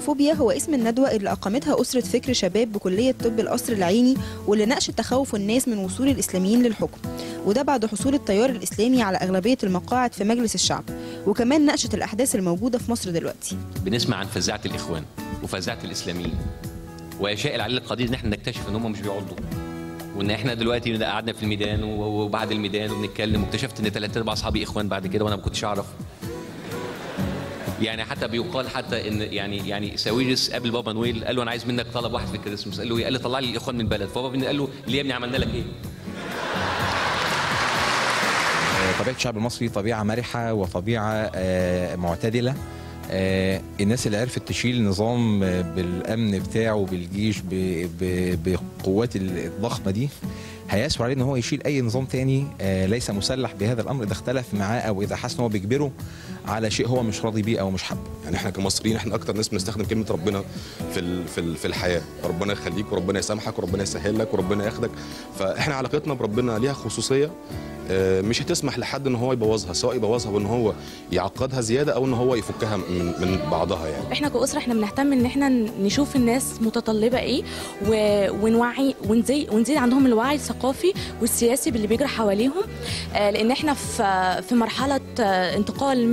الإسلاموفوبيا هو اسم الندوة اللي أقامتها أسرة فكر شباب بكلية طب القصر العيني، واللي ناقشت تخوف الناس من وصول الإسلاميين للحكم، وده بعد حصول التيار الإسلامي على أغلبية المقاعد في مجلس الشعب. وكمان ناقشت الأحداث الموجودة في مصر دلوقتي. بنسمع عن فزاعة الإخوان وفزاعة الإسلاميين، ويشاء العلي القدير إن احنا نكتشف إن هم مش بيعضوا، وإن احنا دلوقتي قعدنا في الميدان وبعد الميدان وبنتكلم، واكتشفت إن 3-4 أصحابي إخوان بعد كده وأنا ما كنتش أعرف. يعني حتى بيقال حتى ان يعني ساويرس قابل بابا نويل قال له انا عايز منك طلب واحد في الكريسماس، قال له ايه؟ قال له طلع لي الاخوان من البلد. فبابا نويل قال له ليه يا ابني عملنا لك ايه؟ طبيعة الشعب المصري طبيعة مرحة وطبيعه معتدلة. الناس اللي عرفت تشيل نظام بالامن بتاعه بالجيش بالقوات الضخمة دي هيسهل عليه ان هو يشيل اي نظام تاني ليس مسلح بهذا الامر اذا اختلف معاه او اذا حس ان هو بيجبره على شيء هو مش راضي بيه او مش حابة. يعني احنا كمصريين احنا اكتر ناس بنستخدم كلمة ربنا في الحياة، ربنا يخليك وربنا يسامحك وربنا يسهل لك وربنا ياخدك، فاحنا علاقتنا بربنا ليها خصوصية مش هتسمح لحد ان هو يبوظها، سواء يبوظها بان هو يعقدها زيادة او ان هو يفكها من بعضها. يعني احنا كأسره احنا بنهتم ان احنا نشوف الناس متطلبه ايه ونوعي ونزيد عندهم الوعي الثقافي والسياسي باللي بيجرى حواليهم، لان احنا في مرحلة انتقال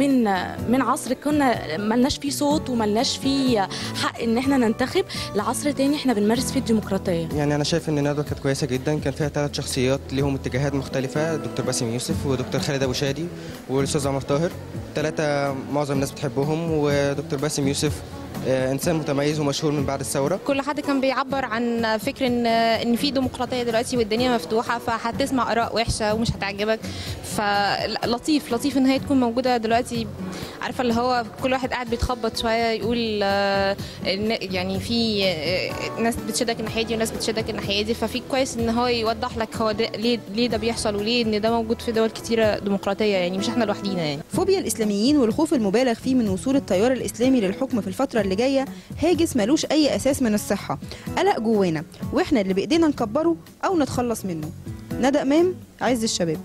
من عصر كنا ملناش فيه صوت وملناش فيه حق ان احنا ننتخب لعصر تاني احنا بنمارس فيه الديمقراطية. يعني انا شايف ان الندوة كانت كويسة جدا، كان فيها 3 شخصيات ليهم اتجاهات مختلفة، دكتور باسم يوسف ودكتور خالد ابو شادي والاستاذ عمر طاهر، 3 معظم الناس بتحبهم، ودكتور باسم يوسف انسان متميز ومشهور من بعد الثورة. كل حد كان بيعبر عن فكر ان في ديمقراطية دلوقتي والدنيا مفتوحة، فهتسمع اراء وحشة ومش هتعجبك، فلطيف لطيف ان هي تكون موجودة دلوقتي. عارفه اللي هو كل واحد قاعد بيتخبط شوية يقول يعني في ناس بتشدك الناحية دي وناس بتشدك الناحية دي، ففي كويس ان هو يوضح لك هو ده ليه ده بيحصل وليه ان ده موجود في دول كتيرة ديمقراطية، يعني مش احنا لوحدينا. يعني فوبيا الاسلاميين والخوف المبالغ فيه من وصول التيار الاسلامي للحكم في الفترة اللي جاية هاجس ملوش اي اساس من الصحة، قلق جوانا واحنا اللي بايدينا نكبره او نتخلص منه. ندى امام، عز الشباب.